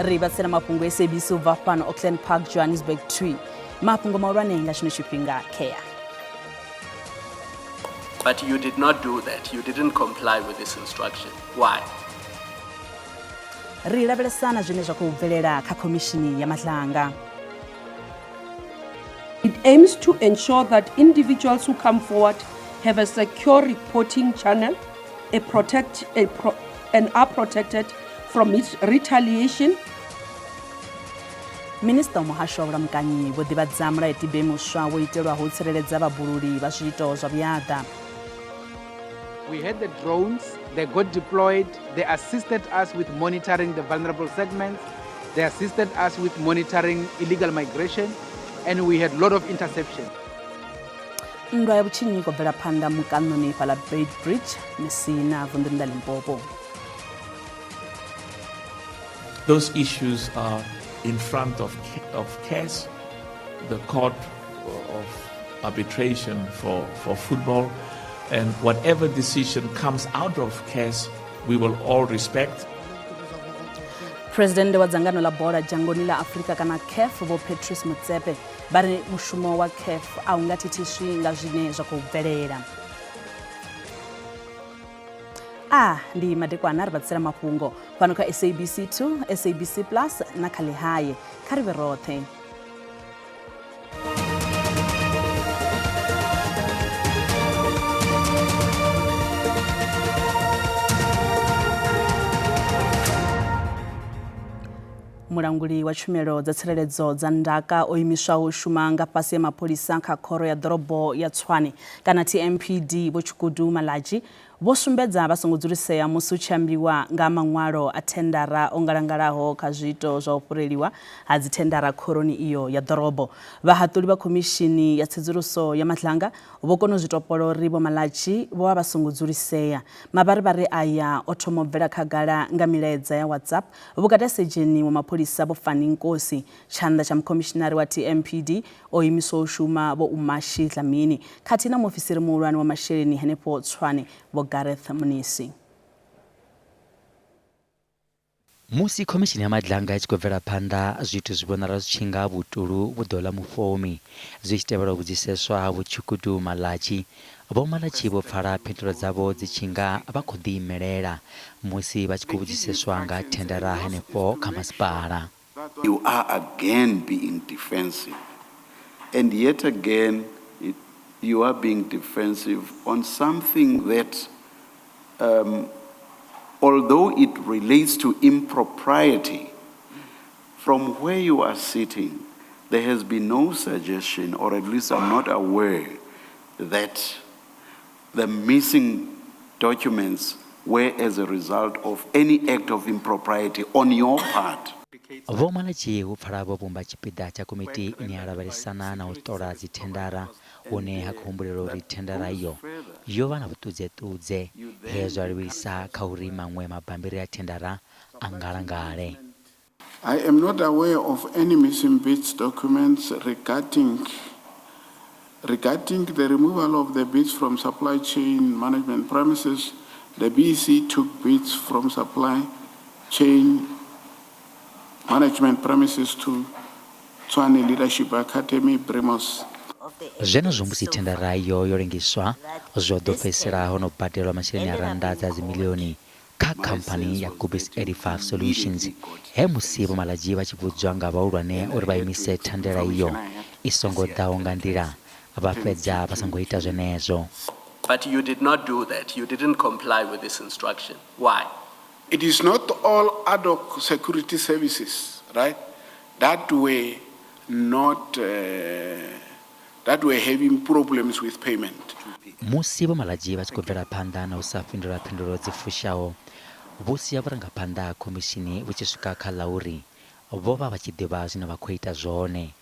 Ri vhatsela mafhungo SABC u bva fhano Auckland Park, Johannesburg 2. Mafhungo mahulwane nga tshino tshifhinga khea. But you did not do that. You didn't comply with this instruction. Why? Ri lavhelesana zwine zwa khou bvelela kha khomishini ya Madlanga. It aims to ensure that individuals who come forward have a secure reporting channel, a protect, a pro, and are protected from retaliation. Minisiṱa wa muhasho wa vhulamukanyi vho ḓivhadza mulayotibe muswa wo itelwaho u tsireledza vhabululi vha zwiito zwa vhuyaḓa. We had the drones, they got deployed, they assisted us with monitoring the vulnerable segments, they assisted us with monitoring illegal migration, and we had a lot of interception. Nndwa ya vhutshinyi khou bvela phanḓa mukanoni fhaḽa Beitbridge, Messina, vunḓuni ḽa Limpopo. Those issues are in front of CAS, the Court of Arbitration for Football, and whatever decision comes out of CAS, we will all respect. Presidennde wa dzangano ḽa bola dzhangoni ḽa Afrika kana CAF Vho Patrice Motsepe vha ri mushumo wa CAF a u nga thithiswi nga zwine zwa khou bvelela. A ndi madekwana ri vhatsela mafhungo fhano kha SABC 2, SABC Plus na kha Ḽihae. Kha ri vhe roṱhe. Mulanguli wa tshumelo dza tsireledzo dza ndaka o imiswaho u shuma nga fhasi ha mapholisa kha khoro ya ḓorobo ya Tshwane kana TMPD Vho Tshukudu Malatji vho sumbedza vha songo dzulisea musi hu tshi ambiwa nga ha maṅwalo a thendara o ngalangalaho kha zwiito zwa u fhureliwa ha dzithendara khoroni iyo ya ḓorobo. Vhahaṱuli vha khomishini ya tsedzuluso ya Madlanga vho kona u zwi topola uri Vho Malatji vho vha vha songo dzulisea. Mavharivhari aya o thoma u bvela khagala nga milaedza ya WhatsApp vhukati ha sedzheni wa mapholisa Vho Fanny Nkosi, tshanḓa tsha mukhomishinari wa TMPD o imiswaho u shuma Vho Umashi Dlamini khathihi na muofisiri muhulwane wa masheleni henefho Tshwane Vho Gareth Mnisi. Musi Khomishini ya Madlanga i tshi khou bvela phanḓa, zwithu zwi vhonala zwi tshi nga vhutulu vhu ḓo ḽa mufhomi. Zwi tshi tevhela u vhudziseswa ha Vho Tshukudu Malatji, Vho Malatji vho pfala phindulo dzavho dzi tshi nga vha khou ḓiimelela musi vha tshi khou vhudziseswa nga ha thendara henefho kha masipala. You are again being defensive and yet again you are being defensive on something that um, although it relates to impropriety, from where you are sitting, there has been no suggestion, or at least I'm not aware, that the missing documents were as a result of any act of impropriety on your part. Vho Malatji hu pfala vho vhumba tshipiḓa tsha komiti ine ya lavhelesana na u ṱola dzithendara hune ha khou humbulelwa uri thendara iyo yo vha na vhuṱudzeṱudze he zwa livhisa kha uri maṅwe mabambiri a thendara a ngalangale. I am not aware of any missing bids documents regarding regarding the removal of the bids from supply chain management premises. The BEC took bids from supply chain management premises to Tshwane Leadership Academy, Brimos. Zwenezwo musi thendara iyo yo lengiswa, zwo ḓo fhedzisela ho no badelwa masheleni a rannda dza dzimilioni kha khamphani ya Gubis 85 Solutions he musi Vho Malatji vha tshi vhudzwa nga vhahulwane uri vha imise thandela iyo i songo ḓaho nga nḓila, vha fhedza vha songo ita zwenezwo. But you did not do that. You didn't comply with this instruction. Why? It is not all ad hoc security services, right, that were not, uh, that were having problems with payment. Musi Vho Malatji vha tshi khou bvela phanḓa na u sa fhindula phindulo dzi fushaho, vho sia vhurangaphanḓa ha khomishini vhu tshi swika kha ḽa uri vho vha vha tshi ḓivha zwine vha khou ita zwone.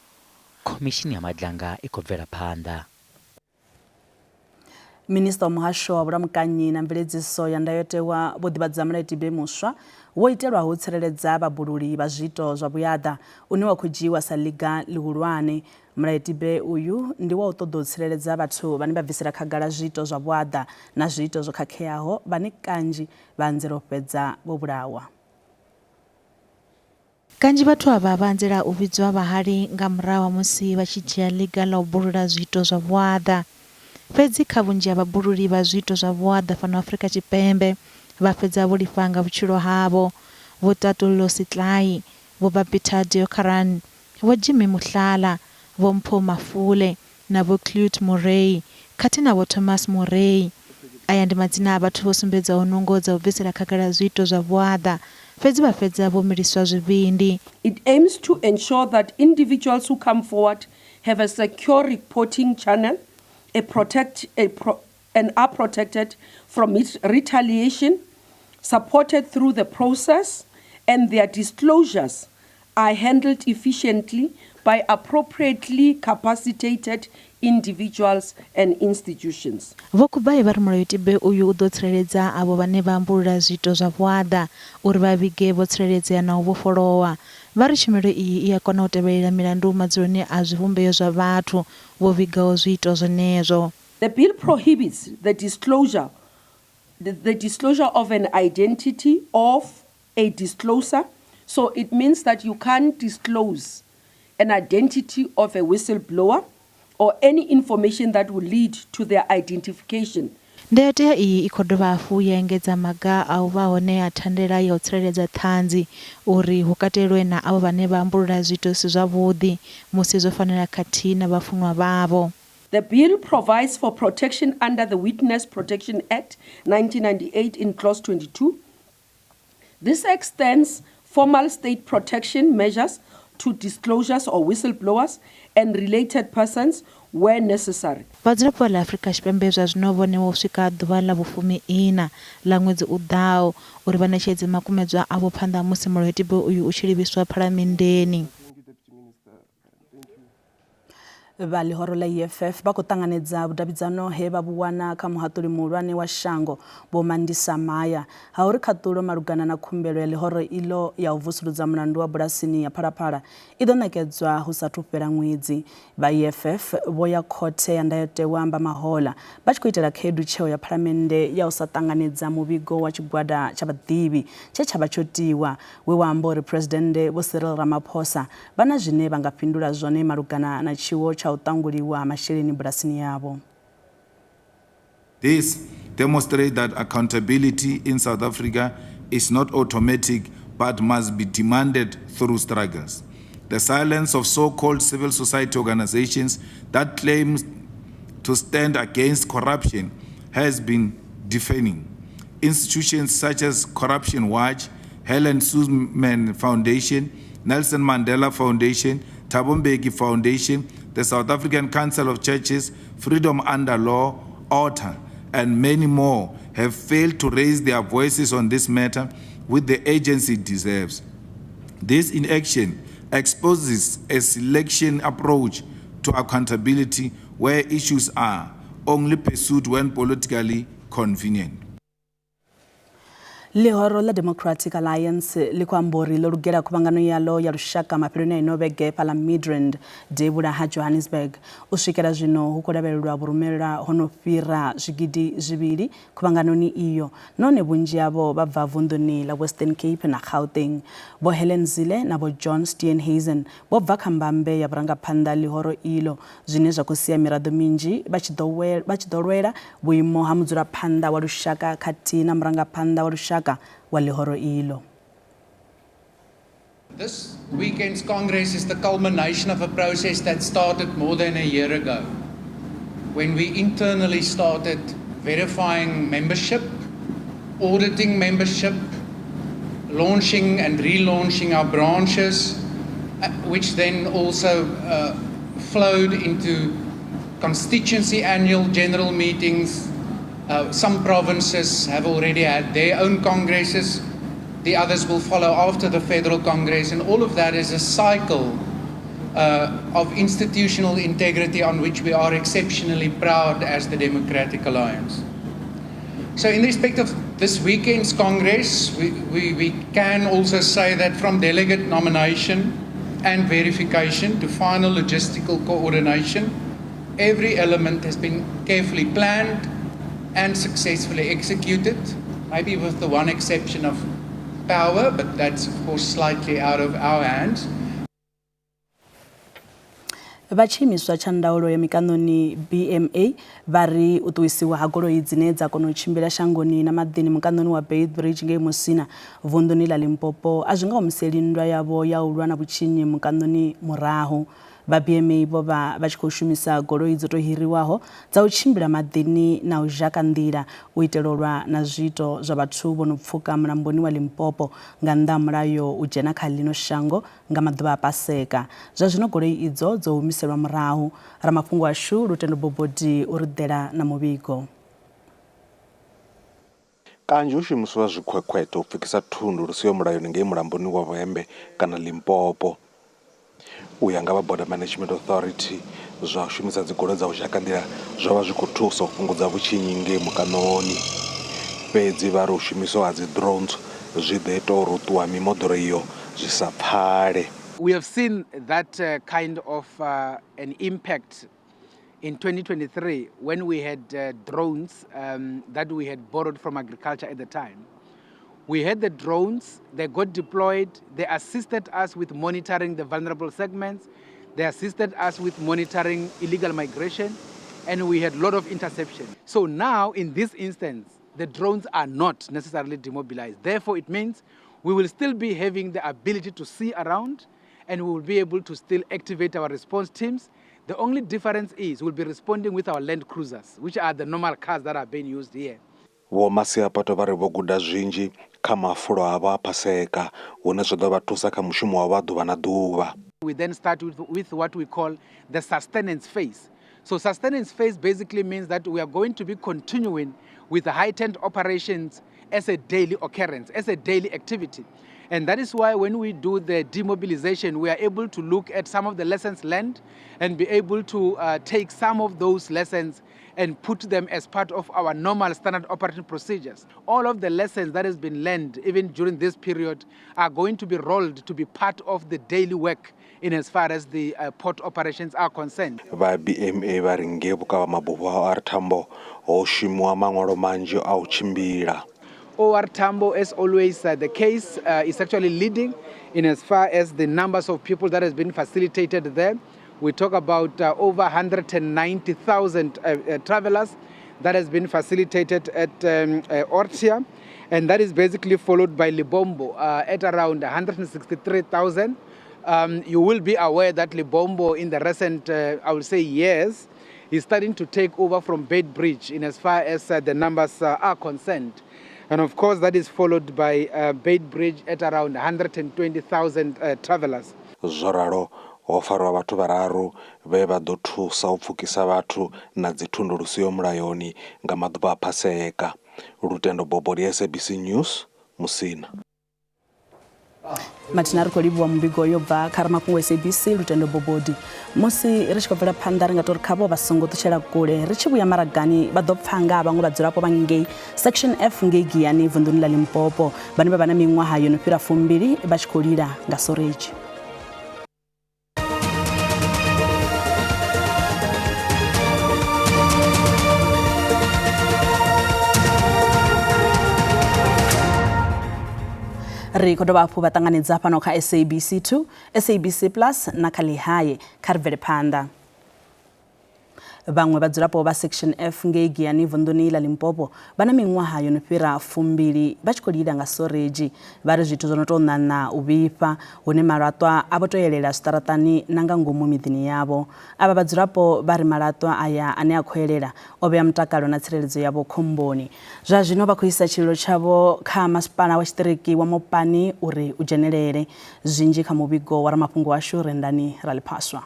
Khomishini ya Madlanga i khou bvela phanḓa. Minisiṱa wa Muhasho wa Vhulamukanyi na Mveledziso ya Ndayotewa vho ḓivhadza mulayotibe muswa wo itelwaho u tsireledza vhabululi vha zwiito zwa vhuaḓa une wa khou dzhiiwa sa ḽiga ḽihulwane. Mulayotibe uyu ndi wa u ṱoḓa u tsireledza vhathu vhane vha bvisela khagala zwiito zwa vhuaḓa na zwiito zwo khakheaho vhane kanzhi vha anzela u fhedza vho vhulawa. Kanzhi vhathu avha vha anzela u vhidzwa vhahali nga murahu ha musi vha tshi dzhia ḽiga ḽa u bulula zwiito zwa vhuaḓa. Fhedzi kha vhunzhi ha vhabululi vha zwiito zwa vhuaḓa fhano Afrika Tshipembe, vha fhedza vho lifha nga vhutshilo havho. Vho Tatullo Sitlai, Vho Babita Deokaran, Vho Jimmy Mohlala, Vho Mpho Mafule na Vho Clute Murray khathihi na Vho Thomas Murray. Aya ndi madzina a vhathu vho sumbedzaho nungo dza u bvisela khagala zwiito zwa vhuaḓa, fhedzi vha fhedza vho miliswa zwivhindi. It aims to ensure that individuals who come forward have a secure reporting channel, a protect, a pro, and are protected from retaliation, supported through the process, and their disclosures are handled efficiently by appropriately capacitated individuals and institutions. Vho Kubayi vha ri Mulayotibe uyu u ḓo tsireledza avho vhane vha ambulula zwiito zwa vhuaḓa uri vha vhige vho tsireledzea na u vhofholowa. Vha ri tshumelo iyi i a kona u tevhelela milandu madzuloni a zwivhumbeo zwa vhathu vho vhigaho zwiito zwenezwo. The bill prohibits the disclosure the disclosure of an identity of a discloser, so it means that you can't disclose an identity of a whistleblower or any information that will lead to their identification. Ndayotewa iyi i khou dovha hafhu ya engedza maga a u vha hone ha thandela ya u tsireledza ṱhanzi uri hu katelwe na avho vhane vha ambulula zwiito zwi si zwavhuḓi musi zwo fanela khathihi na vhafunwa vhavho. The bill provides for protection under the Witness Protection Act 1998 in Clause 22. This extends formal state protection measures to disclosures or whistleblowers and related persons where necessary. Vhadzulapo vha ḽa Afrika Tshipembe zwa zwino vho ṋewa u swika ḓuvha ḽa vhufumi-iṋa ḽa ṅwedzi u ḓaho uri vha ṋetshedze makumedzwa avho phanḓa ha musi Mulayotibe uyu u tshi livhiswa Phalamenndeni. Vha ḽihoro ḽa EFF vha khou ṱanganedza vhudavhidzano he vha vhu wana kha muhaṱuli muhulwane wa shango Vho Mandisa Maya ha uri khaṱulo malugana na khumbelo ya ḽihoro iḽo ya u vusuludza mulandu wa bulasini ya Phalaphala i ḓo ṋekedzwa hu sathu fhela ṅwedzi. Vha EFF vho ya khothe ya ndayotewa Mbamahola vha tshi khou itela khaedu tsheo ya phalamennde ya u sa ṱanganedza muvhigo wa tshigwada tsha vhaḓivhi tshe tsha vha tsho tiwa we wa amba uri Phresidennde Vho Cyril Ramaphosa vha na zwine vha nga fhindula zwone malugana na tshiwo tsha u ṱanguliwa ha masheleni bulasini yavho. This demonstrates that accountability in South Africa is not automatic but must be demanded through struggles. The silence of so-called civil society organizations that claim to stand against corruption has been deafening. Institutions such as Corruption Watch, Helen Suzman Foundation, Nelson Mandela Foundation, Thabo Mbeki Foundation, the South African Council of Churches, Freedom Under Law, OTTA, and many more have failed to raise their voices on this matter with the agency it deserves. This inaction exposes a selection approach to accountability where issues are only pursued when politically convenient. Ḽihoro ḽa Democratic Alliance ḽi khou amba uri ḽo lugela khuvhangano yaḽo ya lushaka mafheloni a ino vhege fhaḽa Midrand, devhula ha Johannesburg. U swikela zwino hu khou lavhelelwa vhurumelwa ho no fhira zwigidi zwivhili khuvhanganoni iyo, nahone vhunzhi havho vha bva vunḓuni ḽa Western Cape na Gauteng. Vho Helen Zille na Vho John Steenhuisen vho bva kha mbambe ya vhurangaphanḓa ḽihoro iḽo, zwine zwa khou sia miraḓo minzhi vha tshi ḓo vha tshi ḓo lwela vhuimo ha mudzulaphanḓa wa lushaka khathihi na murangaphanḓa wa lushaka wa ḽihoro iḽo. This weekend's Congress is the culmination of a process that started more than a year ago, when we internally started verifying membership, auditing membership, launching and relaunching our branches, which then also flowed into constituency annual general meetings. Some provinces have already had their own congresses. The others will follow after the federal congress, and all of that is a cycle of institutional integrity on which we are exceptionally proud as the Democratic Alliance. So in respect of this weekend's Congress, we can also say that from delegate nomination and verification to final logistical coordination, every element has been carefully planned and successfully executed, maybe with the one exception of power, but that's of course slightly out of our hands. Vha tshiimiswa tsha ndaulo ya mikaṋoni BMA vha ri u ṱuwisiwa ha goloi dzine dza kona u tshimbila shangoni na maḓini mukaṋoni wa Beitbridge ngei Musina vunḓuni ḽa Limpopo a zwi nga humiseli nndwa yavho ya u lwa na vhutshinyi mukaṋoni murahu. Vha BMA vho vha vha tshi khou shumisa goloi dzo tou hiriwaho dza u tshimbila maḓini na u zhaka nḓila u itela u lwa na zwiito zwa vhathu vho no pfuka mulamboni wa Limpopo nga nnḓa ha mulayo u dzhena kha ḽino shango nga maḓuvha a Paseka. Zwa zwino goloi idzo dzo humiselwa murahu. Ramafhungo washu Lutendo Bobodi u ri ḓela na muvhigo. Kanzhi hu shumiswa zwikhwekhwete u pfukisa thundu lu siho mulayoni ngei mulamboni wa Vhembe kana Limpopo. U ya nga vha Border Management Authority, zwa u shumisa dzigoloi dza u zhaka nḓila zwo vha zwi khou thusa u fhungudza vhutshinyi ngei mukanoni. Fhedzi vha ri u shumiswa ha dzi drones zwi ḓo ita uri u ṱuwa ha mimoḓoro iyo zwi sa pfale. We have seen that kind of an impact in 2023 when we had drones that we had borrowed from agriculture at the time. We had the drones, they got deployed, they assisted us with monitoring the vulnerable segments, they assisted us with monitoring illegal migration, and we had a lot of interception. So now, in this instance, the drones are not necessarily demobilized. Therefore, it means we will still be having the ability to see around, and we will be able to still activate our response teams. The only difference is we'll be responding with our Land Cruisers, which are the normal cars that are being used here. Vho Masiapato vha ri vho guda zwinzhi kha mafulo avho a Paseka, hune zwa ḓo vha thusa kha mushumo wavho wa ḓuvha na ḓuvha. We then start with what we call the sustenance phase. So sustenance phase basically means that we are going to be continuing with heightened operations as a daily occurrence, as a daily activity. And that is why when we do the demobilization, we are able to look at some of the lessons learned and be able to take some of those lessons and put them as part of our normal standard operating procedures. All of the lessons that has been learned, even during this period, are going to be rolled to be part of the daily work in as far as the port operations are concerned. Vha BMA vha ri ngei vhukavha mabufho ha OR Tambo ho shumiwa maṅwalo manzhi a u tshimbila. OR Tambo, as always the case, is actually leading in as far as the numbers of people that has been facilitated there. We talk about over 190,000 travelers that has been facilitated at Ortia, and that is basically followed by Lebombo at around 163,000. You will be aware that Lebombo in the recent, I would say, years, is starting to take over from Beitbridge in as far as the numbers are concerned. And of course, that is followed by Beitbridge at around 120,000 travelers. Zwo ralo, ho farwa vhathu vhararu vhe vha ḓo thusa u pfukisa vhathu na dzithundu lu siho mulayoni nga maḓuvha a Paseka. Lutendo Bobodi, SABC News, Musina. Mathina ri khou livhuwa muvhigo yo bva kha ramafhungo SABC Lutendo Bobodi. Musi ri tshi khou bvela phanḓa ri nga tori khavho vha songo ṱutshela kule. Ri tshi vhuya maragani vha ḓo pfa nga ha vhaṅwe vhadzulapo vha ngei Section F ngei Giyani vunḓuni ḽa Limpopo vhane vha vha na miṅwaha yo no fhira 20 vha tshi khou lila nga soredzhi. Ri khou dovha hafhu vha ṱanganedza fhano kha SABC 2, SABC Plus na kha Lihae. Kha ri bvele phanḓa. Vhaṅwe vhadzulapo vha Section F ngei Giyani vunḓuni ḽa Limpopo vha na miṅwaha yo no fhira 20 vha tshi khou lila nga soredzhi. Vha ri zwithu zwo no tou ṋaṋa u vhifha hune malaṱwa a vho tou elela zwiṱaraṱani na nga ngomu miḓini yavho. Avha vhadzulapo vha ri malaṱwa aya ane a khou elela o vhea mutakalo na tsireledzo yavho khomboni. Zwa zwino vha khou isa tshililo tshavho kha masipala wa tshiṱiriki wa Mopani uri u dzhenelele. Zwinzhi kha muvhigo wa ramafhungo washu Rendani Raliphaswa.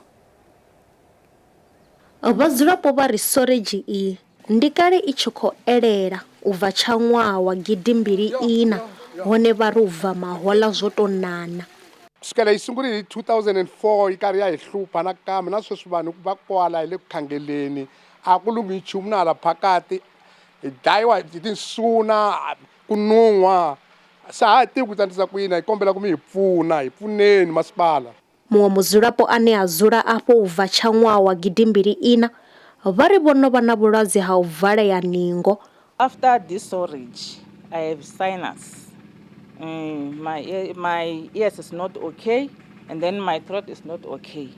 Vhadzulapo vha ri soredzhi iyi ndi kale i tshi khou elela u bva tsha ṅwaha wa gidimbili ina hone vha ri u bva mahoḽa zwo tou nana. Kusukela yi sungule hi 2004 yi karhi ya hi hlupha nakambe na sweswi vanhu va kwala hi le ku khangeleni a ku lunghi nchumu na hala phakati hi dlayiwa hi tinsuna ku nun'hwa se a ha tivi ku tsandzisa ku yini hi kombela ku mi hi pfuna hi pfuneni masipala. Muṅwe mudzulapo ane a dzula afho u bva tsha ṅwaha wa gidimbili ina vha ri vho no vha na vhulwadze ha u valea ningo. After this sewerage I have sinus. My ear, my ears is not okay and then my throat is not okay.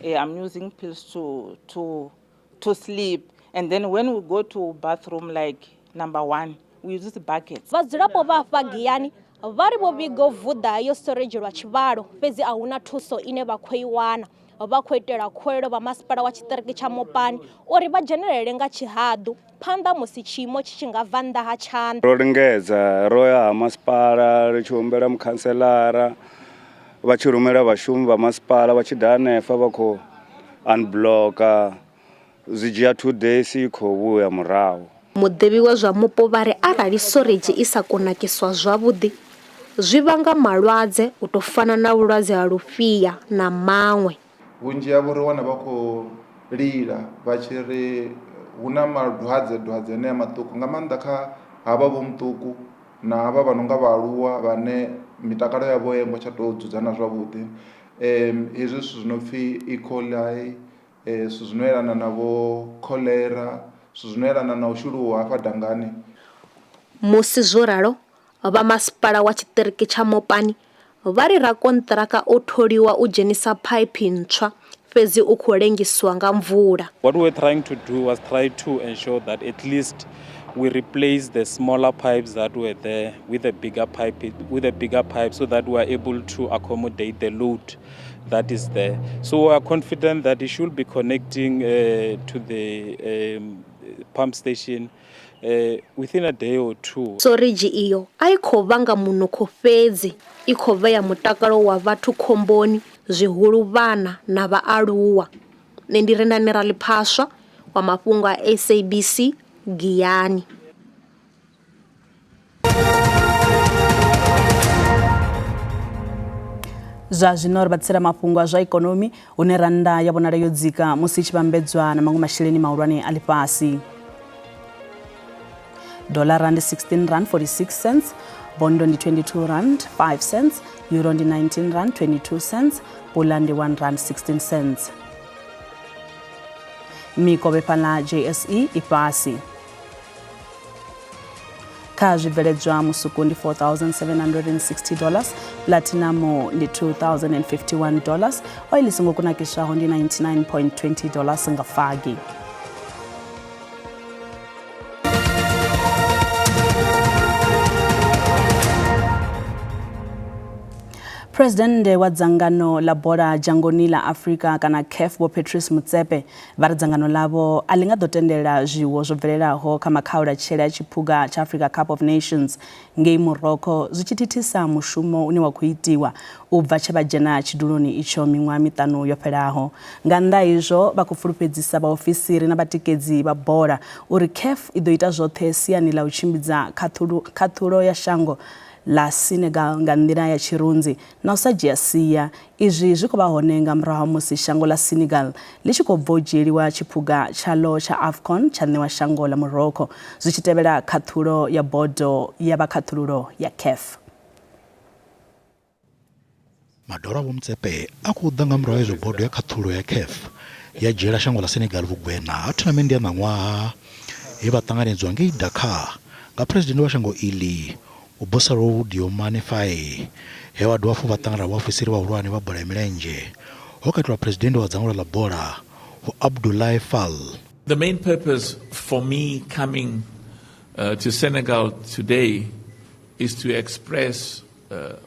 I'm using pills to to to sleep and then when we go to bathroom like number 1 we use buckets. Vhadzulapo vha afha Giyani vha ri vho vhiga u vuḓa hayo soredzhi lwa tshivhalo fhedzi a huna thuso ine vha khou i wana. Vha khou itela khuwelelo vha masipala wa tshiṱiriki tsha Mopani uri vha dzhenelele nga tshihaḓu phanḓa musi tshiimo tshi tshi nga bva nnḓa ha tshanḓa. Ro lingedza ro ya ha masipala ri tshi humbela mukhantselara vha tshi rumela vhashumi vha masipala vha tshi ḓa hanefha vha khou unblocker zwi dzhia 2 days i khou vhuya murahu. Muḓivhi wa zwa mupo vha ri arali soredzhi i sa kunakiswa zwavhuḓi zwi vhanga malwadze u tou fana na vhulwadze ha lufhia na maṅwe. Vhunzhi havho ri wana vha khou lila vha tshi ri hu na malwadze dwadze anea maṱuku nga maanḓa kha havha vho muṱuku na havha vha no nga vhaaluwa vhane mitakalo yavho a i ngo tsha tou dzudzana zwavhuḓi. Hezwi zwithu zwi no pfhi E. coli zwithu zwi no yelana na vho kholera zwithu zwi no yelana na u shuluwa hafha dangani. Musi zwo ralo, vha masipala wa tshiṱiriki tsha Mopani vha ri rakonṱiraka o tholiwa u dzhenisa phaiphi ntswa fhedzi u khou lengisiwa nga mvula. What we were trying to do was try to ensure that at least we replace the smaller pipes that were there with a bigger pipe, with a bigger pipe so that we are able to accommodate the load that is there. So we are confident that it should be connecting to the pump station within a day or two. Soriji iyo a i khou vhanga munukho fhedzi, i khou vhea mutakalo wa vhathu khomboni, zwihulu vhana na vhaaluwa. Nṋe ndi Rendani Raliphaswa wa mafhungo a SABC Giyani. Zwa zwino ri vha tsela mafhungo a zwa ikonomi hune rannda ya vhonala yo dzika musi i tshi vhambedzwa na maṅwe masheleni mahulwane a ḽifhasi. Dollar ndi 16 rand 46 cents, bondo ndi 22 rand 5 cents, euro ndi 19 rand 22 cents, pula ndi 1 rand 16 cents. Mikovhe fhaḽa JSE i fhasi. Kha zwibveledzwa musuku ndi 4760 dollars, platinum ndi 2051 dollars, oil i songo kunakiswaho ndi 99.20 dollars nga fagi. Presidennde wa dzangano ḽa bola dzhangoni ḽa Afrika kana CAF Vho Patrice Motsepe vha ri dzangano ḽavho a ḽi nga ḓo tendela zwiwo zwo bvelelaho kha makhaulatshele a tshiphuga tsha Africa Cup of Nations ngei Morocco zwi tshi thithisa mushumo une wa khou itiwa u bva tshe vha dzhena tshiduloni itsho miṅwaha miṱanu yo fhelaho. Nga nnḓa ha izwo, vha khou fulufhedzisa vhaofisiri na vhatikedzi vha bola uri CAF i ḓo ita zwoṱhe siani ḽa u tshimbidza khaṱhulo ya shango ḽa Senegal nga nḓila ya tshirunzi na u sa dzhia sia. Izwi zwi khou vha hone nga murahu ha musi shango ḽa Senegal ḽi tshi khou bva u dzhieliwa tshiphuga tshaḽo tsha AFCON tsha ṋewa shango ḽa Morocco zwi tshi tevhela khaṱhulo ya bodo ya vha khaṱhululo ya CAF. Madolo a Vho Motsepe a khou ḓa nga murahu ha izwo bodo ya khaṱhulo ya CAF ya dzhiela shango ḽa Senegal vhugwena ha thonamennde ya ṋaṅwaha he vha ṱanganedzwa ngei Dakar nga phresidennde wa shango iḽi Vho Bassirou Diomaye Faye he vha dovha hafhu vha ṱangana na vhaofisiri vhahulwane vha bola ya milenzhe ho katelwa phresidennde wa dzangano ḽa bola Vho Abdoulaye Fall. The main purpose for me coming to Senegal today is to express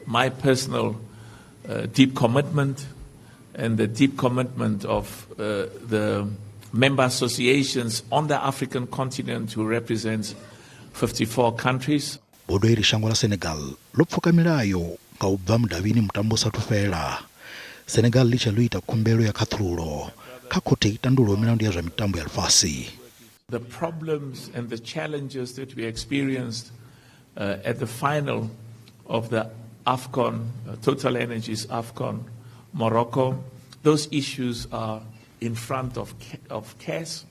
my personal deep commitment and the deep commitment of the member associations on the African continent who represents 54 countries. Bodo i ri shango ḽa Senegal ḽo pfuka milayo nga u bva mudavhini mutambo u sathu fhela. Senegal ḽi tshe ḽo ita khumbelo ya khaṱhululo kha khothe i tandululaho milandu ya zwa mitambo ya ḽifhasi. The problems and the challenges that we experienced at the final of the AFCON, Total Energies AFCON, Morocco, those issues are in front of, of CAS,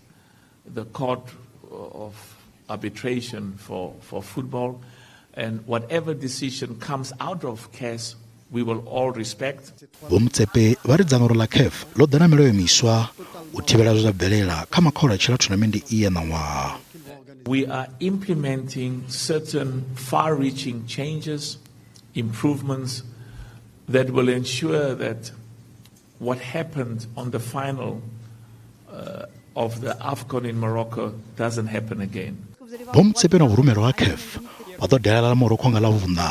the Court of Arbitration for, for Football, and whatever decision comes out of CAS, we will all respect. Vho Motsepe vha ri dzangano ḽa CAF ḽo ḓa na milayo miswa u thivhela zwe zwa bvelela kha makhaulatshele a thonamennde iyi ya ṋaṅwaha. We are implementing certain far-reaching changes improvements that will ensure that what happened on the final of the AFCON in Morocco doesn't happen again. Vho Motsepe na vhurumelwa ha CAF vha ḓo dalela ḽa Morocco nga Ḽavhuṋa,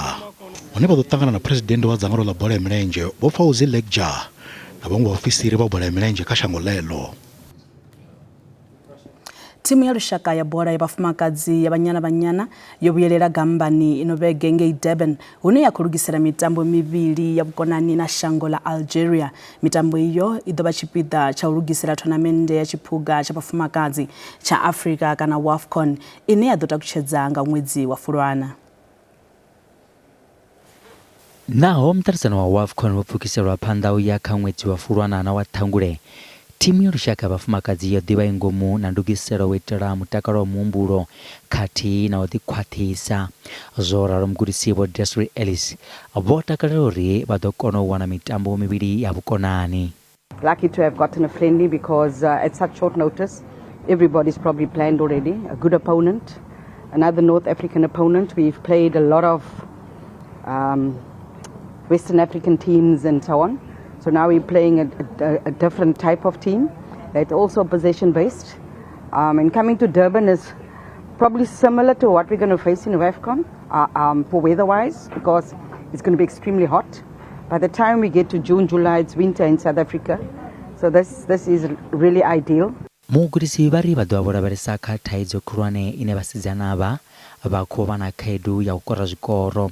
hune vha ḓo ṱangana na phresidennde wa dzangano ḽa bola ya milenzhe Vho Fawzi Lekjaa na vhaṅwe vhaofisiri vha bola ya milenzhe kha shango ḽeḽo. Thimu ya lushaka ya bola ya vhafumakadzi ya Banyana Banyana yo vhuyelela gammbani ino vhege ngei Durban hune ya khou lugisela mitambo mivhili ya vhukonani na shango ḽa Algeria. Mitambo iyo i ḓo vha tshipiḓa tsha u lugisela thonamennde ya tshiphuga tsha vhafumakadzi tsha Afrika kana WAFCON ine ya ḓo takutshedza nga ṅwedzi wa Fulwana. Naho muṱaṱisano wa WAFCON wo pfukiselwa phanḓa u ya kha ṅwedzi wa Fulwana na wa Ṱhangule, thimu ya lushaka ya vhafumakadzi yo ḓivha i ngomu na ndugiselo u itela mutakalo wa muhumbulo khathihi na u ḓikhwaṱhisa. Zwo ralo mugudisi Vho Desiree Ellis vho takalela uri vha ḓo kona u wana mitambo mivhili ya vhukonani. Lucky to have gotten a friendly because at such short notice, everybody's probably planned already. A good opponent, another North African opponent. We've played a lot of Western African teams and so on. So now we're playing a different type of team that's also possession-based. And coming to Durban is probably similar to what we're going to face in WAFCON for weather-wise, because it's going to be extremely hot. By the time we get to June, July, it's winter in South Africa. So this is really ideal. Mugudisi vha ri vha ḓo vha vho lavhelesa kha thaidzo khulwane ine vhasidzana avha vha khou vha na khaedu ya u kora zwikoro.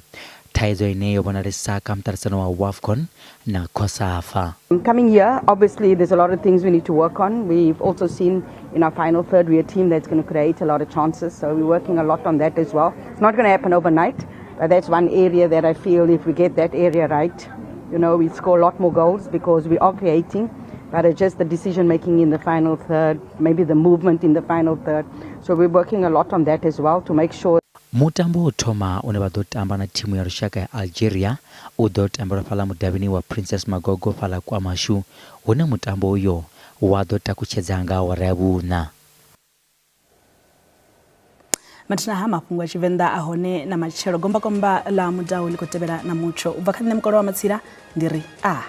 Thaidzo ine yo vhonalesa kha muṱaṱisano wa WAFCON na COSAFA. Coming here, obviously there's a lot of things we need to work on. We've also seen in our final third, we're a team that's going to create a lot of chances. So we're working a lot on that as well. It's not going to happen overnight, but that's one area that I feel if we get that area right, we score a lot more goals because we are creating, but it's just the decision making in the final third, maybe the movement in the final third. So we're working a lot on that as well to make sure. Mutambo wo thoma une vha ḓo tamba na thimu ya lushaka ya Algeria u ḓo tambelwa fhaḽa mudavhini wa Princess Magogo fhaḽa KwaMashu, hune mutambo uyo wa ḓo takutshedza nga awara ya vhuṋa. Mathina ha mafhungo a Tshivenḓa a hone na matshelo. Gombakomba ḽa mudau ḽi khou tevhela na mutsho. U bva kha nṋe Mukolo wa Matsila ndi ri a.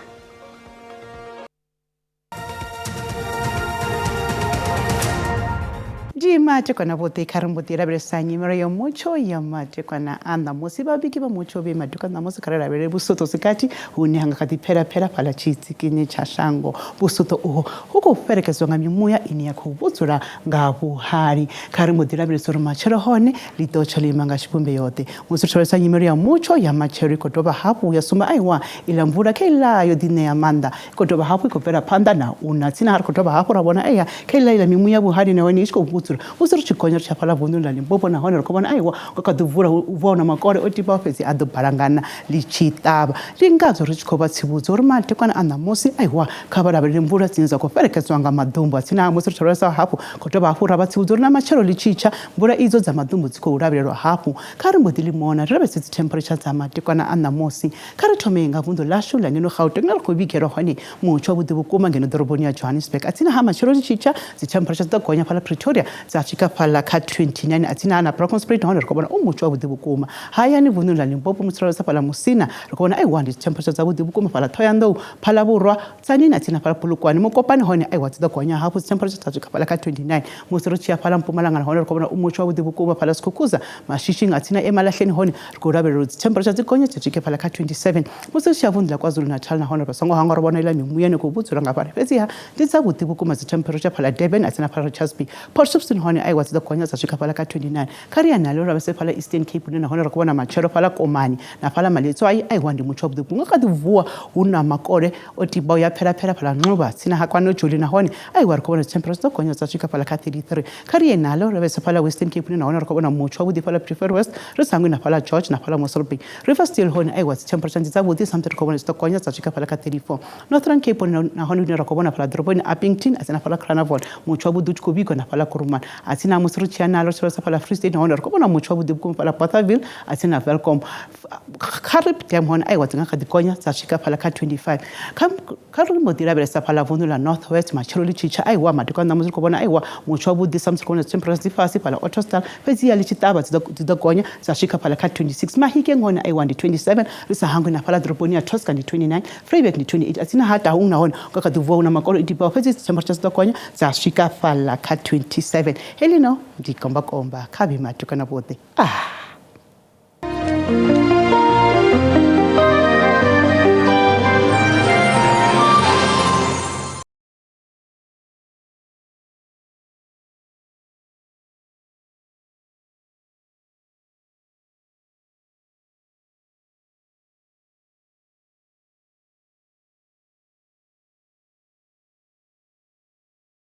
Ndi matekwana vhoṱhe kha ri mbo ḓi lavhelesa nyimelo ya mutsho ya matekwana a ṋamusi. Vhavhigi vha mutsho vhe maduka ṋamusi kha ri lavhelele vhusuṱo sikati hune ha nga kha ḓi phela-phela fhaḽa tshitsikini tsha shango. Vhusuṱo uho hu khou fhelekedzwa nga mimuya ine ya khou vhudzula nga vhuhali. Kha ri mbo ḓi lavhelesa uri matshelo hone ḽi ḓo tsha ḽo ima nga tshivhumbeo ḓe. Musi ri tshi lavhelesa nyimelo ya mutsho ya matshelo i khou dovha hafhu ya sumba aiwa iḽa mvula kha iḽa yo ḓiṋea maanḓa i khou dovha hafhu i khou bvela phanḓa na u na. Tsini ha ri khou dovha hafhu ra vhona eya kha iḽa iḽa mimuya vhuhali nahone i tshi khou vhudzula. Musi ri tshi gonya ri tshi ya fhaḽa vunḓuni ḽa Limpopo nahone ri khou vhona aiwa hu kha ḓi bvula hu bvaho na makole o tibaho fhedzi a ḓo balangana ḽi tshi ṱavha. Ndi ngazwo ri tshi khou vha tsivhudza uri madekwana a ṋamusi aiwa kha vha lavhelele mvula dzine dza khou fhelekedzwa nga maḓumbu. A tsini ha musi ri tshi lavhelesa hafhu khou dovha hafhu ra vha tsivhudza uri na matshelo ḽi tshi tsha mvula idzo dza maḓumbu dzi khou lavhelelwa hafhu. Kha ri mbo ḓi ḽi mona ri lavhelese dzi temperature dza madekwana a ṋamusi. Kha ri thome nga vunḓu ḽashu ḽa ngeno Gauteng ḽine ri khou vhigelwa hone mutsho wavhuḓi vhukuma ngeno ḓoroboni ya Johannesburg. Atsina ha matshelo ḽi tshi tsha, dzi temperature dzi ḓo gonya fhaḽa Pretoria dza swika fhaḽa kha 29. Atsina ha na Bronkhorstspruit nahone ri khou vhona u mutsho wavhuḓi vhukuma. Hayani vunḓuni ḽa Limpopo musi ro lavhelesa fhaḽa Musina ri khou vhona aiwa ndi dzi temperature dzavhuḓi vhukuma fhaḽa Thohoyandou, Phalaborwa, Tzaneen atsina fhaḽa Polokwane, Mokopane hone aiwa dzi ḓo gonya hafhu dzi temperature dza swika fhaḽa kha 29. Musi ri tshi ya fhaḽa Mpumalanga nahone ri khou vhona u mutsho wavhuḓi vhukuma fhaḽa Skukuza, Mashishing atsina Emalahleni hone ri khou lavhelela uri dzi temperature dzi gonye dzi swike fhaḽa kha 27. Musi ri tshi ya vunḓu ḽa KwaZulu-Natal nahone ri songo hangwa ro vhona iḽa mimuya ine khou vhudzula nga fhaḽa fhedziha ndi dzavhuḓi vhukuma dzi temperature fhaḽa Durban atsina fhaḽa Richards Bay, Port Shepstone hone aiwa dzi ḓo gonya dza swika fhaḽa kha 29. Kha ri ya naḽo lavhelese fhaḽa Eastern Cape hune nahone ri khou vhona matshelo fhaḽa Komani na fhaḽa Maletswai aiwa ndi mutsho wavhuḓi vhukuma. Nga kha ḓi vuwa hu na makole o tibaho ya phela-phela fhaḽa Nxuba tsini ha KwaNojoli nahone aiwa ri khou vhona dzi temperature dzi ḓo gonya dza swika fhaḽa kha 33. Kha ri ye naḽo lavhelese fhaḽa Western Cape hune nahone ri khou vhona mutsho wavhuḓi fhaḽa Pretoria West ri sa hangwi na fhaḽa George na fhaḽa Mossel Bay. Riversdale hone aiwa dzi temperature ndi dzavhuḓi sa musi ri khou vhona dzi ḓo gonya dza swika fhaḽa kha 34. Northern Cape hone nahone hune ra khou vhona fhaḽa ḓoroboni Upington a tsina fhaḽa Carnarvon mutsho wavhuḓi u tshi khou vhigwa na fhaḽa Kuruman. A tsina musi ri tshi ya naḽo ri tshi lavhelesa fhaḽa Free State nahone ri khou vhona mutsho wavhuḓi vhukuma fhaḽa Bothaville a tsina Welkom. Kharib Dam hone aiwa dzi nga kha ḓi gonya dza swika fhaḽa kha 25. Kha Kha ri mbo ḓi lavhelesa fhaḽa vunḓu ḽa North West matshelo ḽi tshi tsha aiwa madekwana ṋamusi ri khou vhona aiwa mutsho wavhuḓi sa musi ri khou vhona dzi temperatures dzi fhasi fhaḽa Ottosdal fhedzi ya ḽi tshi ṱavha dzi ḓo gonya dza swika fhaḽa kha 26 Mahikeng hone aiwa ndi 27 ri sa hangwi na fhaḽa ḓoroboni ya Tosca ndi 29 Vryburg ndi 28 atsina ha Taung nahone nga kha ḓi vuwa hu na makolo i tibaho fhedzi dzi temperatures dzi ḓo gonya dza swika fhaḽa kha 27 heḽino ndi kombakomba kha vhe madekwana vhoṱhe ah.